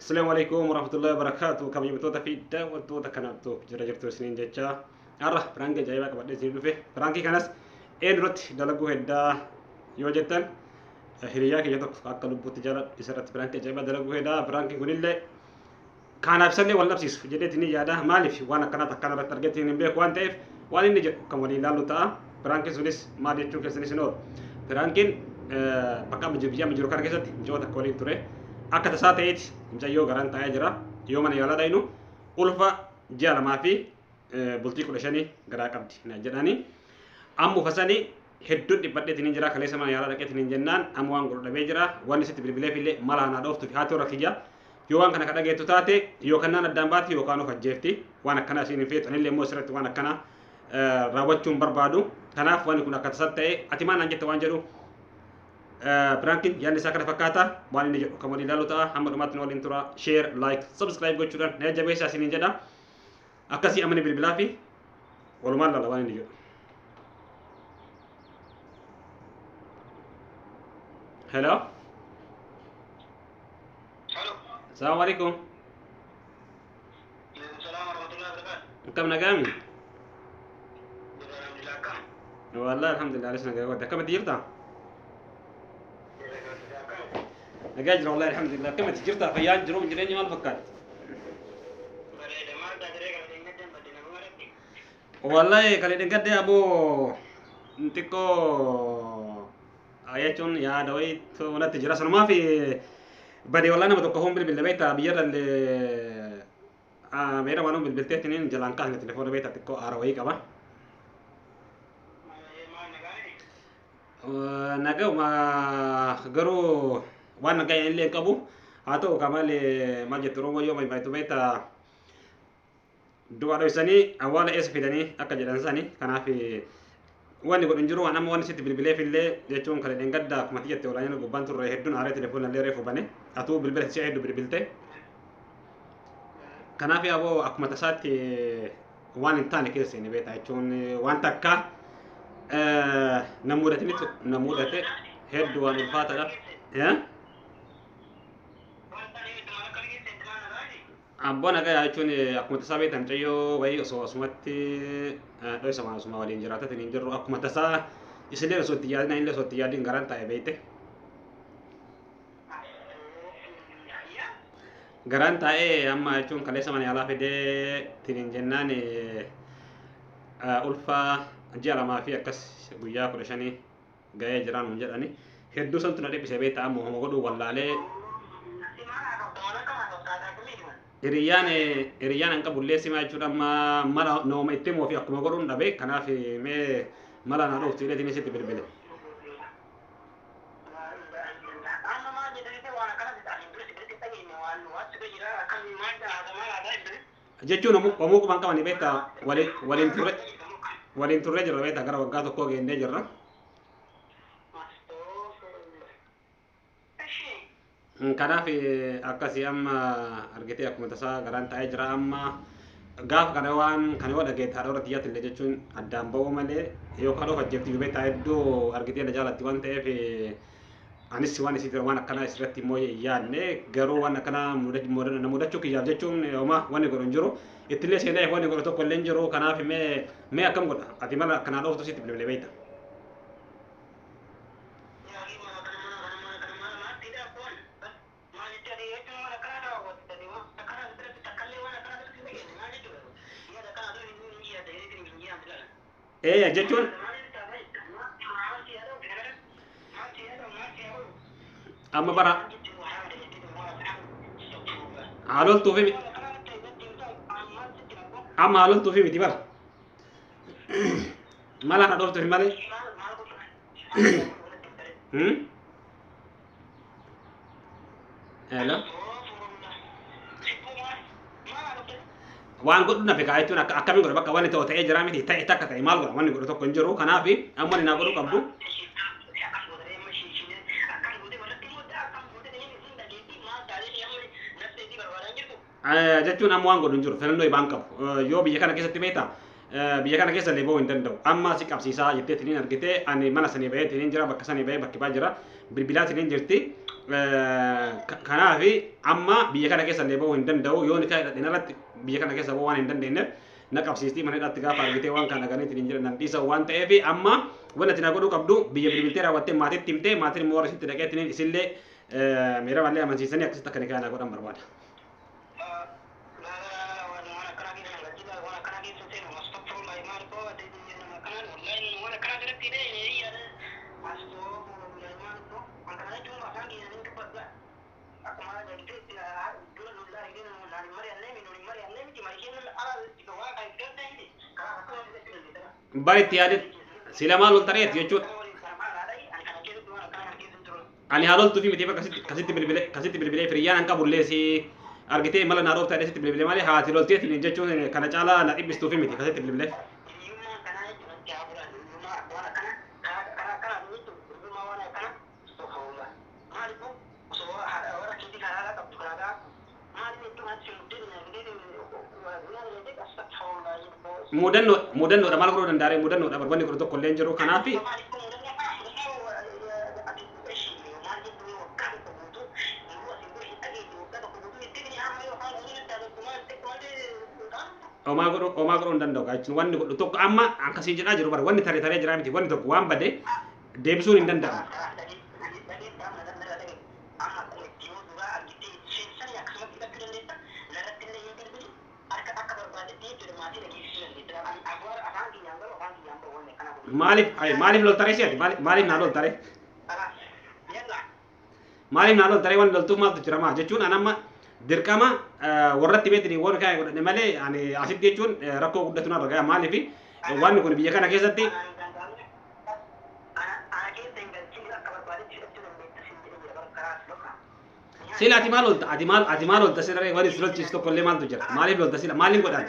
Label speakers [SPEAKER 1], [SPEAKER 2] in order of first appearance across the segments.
[SPEAKER 1] Assalamu alaikum warahmatullahi wabarakatuh. Kabajamtoota fi daawwattoota kanaaf jira jirtu isiniin jecha har'a piraankii ajaa'ibaa qabadhee isin dhufe. Piraankii kanas eenyurratti dalaguu heddaa yoo jettan hiriyaa kiyya tokko akka lubbuutti jaaladhu isarratti piraankii ajaa'ibaa dalaguu heddaa. Piraankiin kunillee kanaaf isallee wal dhabsiisu jedheetiin ni yaada. Maaliif waan akkanaa takkaan irratti argatiin hin beeku waan ta'eef waan inni jedhu kan waliin ilaallu ta'a. Piraankiin sunis maal jechuun keessanis hin oolu. Piraankiin bakka amma jiru biyya amma jiru kana keessatti mucayyoo takka waliin ture. Akka tasaa ta'eeti mucayyoo garaan taa'ee jira. Yoo mana yaalaa dhaynu ulfa ji'a 2 fi bultii 15 garaa qabdi na jedhani. Amma ufasanii hedduun dhiphadheetiin hin jira. Kaleessa mana yaalaa dhaqeetiin hin jennaan amma waan godhu dhabee jira. Wanni sitti bilbileef illee mala naa dhooftuu fi haati warra kiyya. Yoo waan kana ka dhageettu taate yookaan naan addaan baati yookaan of ajjeefti. Waan akkanaa isiin hin feetu. Anillee immoo asirratti waan akkanaa raawwachuu hin barbaadu. Kanaaf wanni kun akka tasaa ta'e ati maal naan jette waan jedhu piraankiin yaadni isaa kana fakkaata. Waan inni jedhu kan waliin ilaalu ta'a. Hamma dhumaatti nu waliin tura. Share, like, subscribe gochuudhaan na jajjabeessaa isiniin jedha. Akkasii amani bilbilaa fi walumaan laala waan inni jedhu. Hello. Assalamu alaikum. Akkam nagaami? Wallahi alhamdulillah alis nagaa godhe. Akkamitti jirta? Nagaa jira wallahi alhamdulillah. Akkamitti jirta? Fayyaan jiruuf jireenya maal fakkaatti? Wallahi kan dheengadde aboo xiqqoo jechuun yaada wayiitu natti jira. Sanumaaf bade wallahi nama tokko hoon bilbille beektaa biyyarra illee meera waan bilbilteetiin jalaan kaasne telefoona beektaa xiqqoo aara wayii qaba. Nagahuma garuu waan nagaa illee hin qabu. Haa ta'u kamaal maal jettu Oromoo yoo maymaayitu beektaa du'a dhoysanii awwaala eessa fidanii akka jedhan sani. Kanaaf wanni godhu hin jiru. Waan amma wanni sitti bilbileef illee jechuun kan dheengadda akkuma ati jette olaanina gubbaan turre hedduun aaree telefoona illee reefu bane. Atuu bilbila si'a hedduu bilbilte. Kanaaf aboo akkuma tasaatti waan hin taane keessa seene beektaa jechuun waan takka na mudatinitu na mudate hedduu waan ulfaataadha. Abboo nagaa jechuun akkuma tasaa beektaa mucayyoo wayii osoo asumatti dhoysama osuma waliin jiraatatiin hin jirru akkuma tasaa isillee osoo itti yaadin anillee osoo itti yaadin garaan taa'e beekte. Garaan taa'ee amma jechuun kaleessa mana yaalaa fidee tiniin jennaan ulfa ji'a 2 fi akkas guyyaa 15 ga'ee jiraan nuun jedhani. Hedduu santu na dhiphise beektaa amma homa godhuu wallaalee. Hiriyyaan hiriyyaan an qabullee simaa jechuudha amma mala nooma itti himuu fi akkuma godhuun dhabe. Kanaaf mee mala naa dhooftu jedheetiin sitti bilbile. Jechuun homuu quban qabani beektaa waliin turre waliin turree jirra beektaa gara waggaa tokkoo geennee jirra. Kanaaf akkasii amma argitee akkuma tasaa garaan taa'ee jira amma gaafa kana waan kana yoo dhageette haadha warra xiyyaatti illee jechuun addaan ba'uu malee yookaan of ajjeefti beektaa hedduu argitee na jaalatti waan ta'eef anis waan isii waan akkanaa isirratti immoo hin yaadne garuu waan akkanaa na mudachuu kiyyaaf jechuun homaa wanni godhu hin jiru ittillee seenee wanni godhu tokko illee hin jiru. Kanaaf mee mee akkam godha ati mala akkanaa dhooftu sitti bilbilee beekta. Ee jechuun amma bara haaloltuufi amma haaloltuufi miti bara mala na dhooftuufi malee. Hello. Waan godhu na beekaa jechuun akkamiin godha bakka wanni ta'u ta'ee jira miti ta'e takka ta'e maal godha wanni godhu tokko hin jiru. Kanaaf amma wanni naa godhu qabdu. Jechuun amma waan godhu hin jiru filannoo ibaan qabu. Yoo biyya kana keessatti beektaa biyya kana keessa illee ba'uu hin danda'u. Amma si qabsiisaa jettee tiniin argitee ani mana sanii ba'ee tiniin jira bakka sanii ba'ee bakki baa jira bilbilaa tiniin jirti. Kanaaf amma biyya kana keessa illee bahuu hin danda'u. Yoo nikaa hidhadhe irratti biyya kana keessa bahuu waan hin dandeenyeef na qabsiistii mana hidhaatti gaafa argitee waan kana ganiitiin hin jiran nan dhiisa waan ta'eef amma wanti ati na godhuu qabdu biyya bilbiltee raawwattee maatiitti himtee maatiin immoo warra isitti dhaqeetiin isillee miira mallee amansiisanii akkasitti akka nikaa na godhan barbaada. Bari itti yaade sila maal ol tareeti jechuudha. Ani haa loltuufi miti bakka kasitti bilbilee firiyyaan an qabullee si argitee mala naa dhooftaa sitti bilbilee malee haati lolteetiin jechuun kana caalaa na dhibbistuufi miti kasitti bilbilee. Mudannoo mudannoodha maal godhuu danda'aree mudannoodha barbaanni godhu tokko illee hin jiru kanaaf homaa godhuu hin danda'u jechuun wanni godhu tokko amma akkasii jedhaa jiru bara wanni taree taree jiraa miti wanni tokko waan bade deebisuun hin danda'amu. Maaliif loltaree si'ati maaliif naa loltaree maaliif naa loltaree wanni loltuuf maaltu jira maa jechuun an amma dirqama warratti beetini waan kana godhadhe malee ani asitti jechuun rakkoo guddatu narra gaya maaliif wanni kun biyya kana keessatti sila ati maal lolta ati maal lolta sila wanni si lolchiisu tokko illee maaltu jira maaliif lolta sila maaliin godhan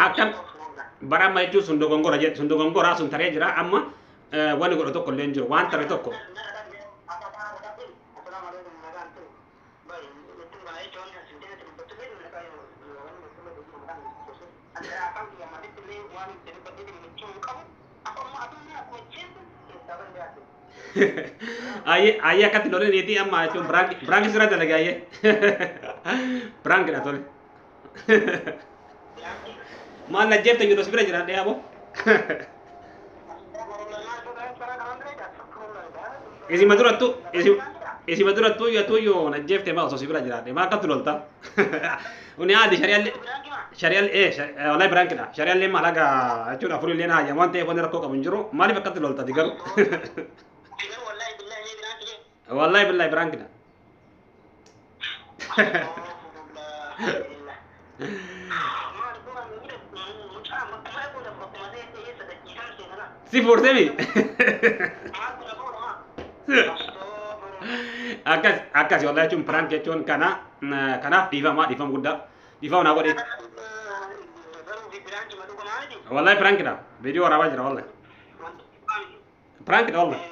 [SPEAKER 1] Akkam bara amma jechuun sun dogongora jedhe sun dogongoraa sun taree jira amma wanni godhu tokko illee hin jiru waan tare tokko. Ayyee akkatti loleen niitii amma jechuun biraanki sirra dalagaa ayyee biraankidha tole. Maal na jeefte jedhu si bira jira dhee aboo. Isima durattu yoo na jeefte maal osoo si bira jiraadhe maal akkatti lolta. Uni aadi shari'aallee shari'aallee wallahi biraankidha shari'aallee maal haga jechuudha afurillee na hayyama waan ta'eef wanni rakkoo qabu hin jiru maaliif akkatti lolta ati garuu. Wallahi billahi biraankidha. Si fuurtemi? Akkas akkas wallahi jechuun prank jechuun kana kanaaf dhiifama dhiifama guddaa dhiifama naa godhe. Wallahi prankidha viidiyoo waraabaa jira wallahi prankidha wallahi.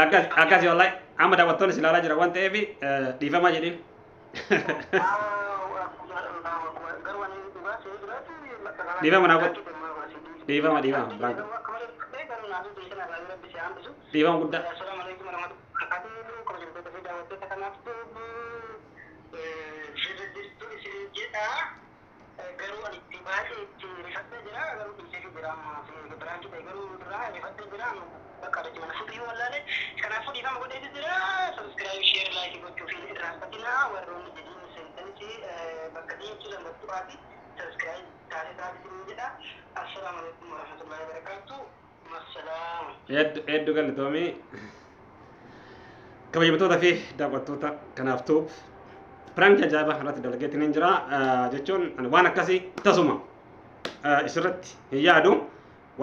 [SPEAKER 1] Akkas akkas wallahi amma daawwattoonni si ilaalaa jira waan ta'eef dhiifama jedhin. Dhiifama naa godhe. Dhiifama dhiifama prank. Dhiifama guddaa. Hedduu galatoomii kabajamtoota fi daawwattoota kanaaf tuub prank ajaa'ibaa irratti dalageetiin hin jira jechuun waan akkasii tasuma isirratti hin yaadu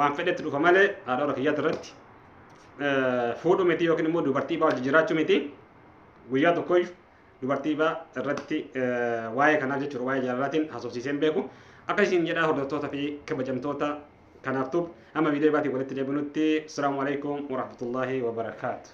[SPEAKER 1] waan fedhetti dhufa malee haadha warra kiyyaatti irratti fuudhu miti yookiin immoo dubartii baa wajji jiraachuu miti Guyyaa tokkoyyuu dubartii baa irratti waa'ee kanaa jechuudha, waa'ee jaalalaatiin haasofsiisee hin beeku. Akka isin jedhaa, hordoftoota fi kabajamtoota kanaaf tuub, amma viidiyoo baatiin walitti deebinutti, assalaamu alaikum warahmatullaahi wabarakaatu.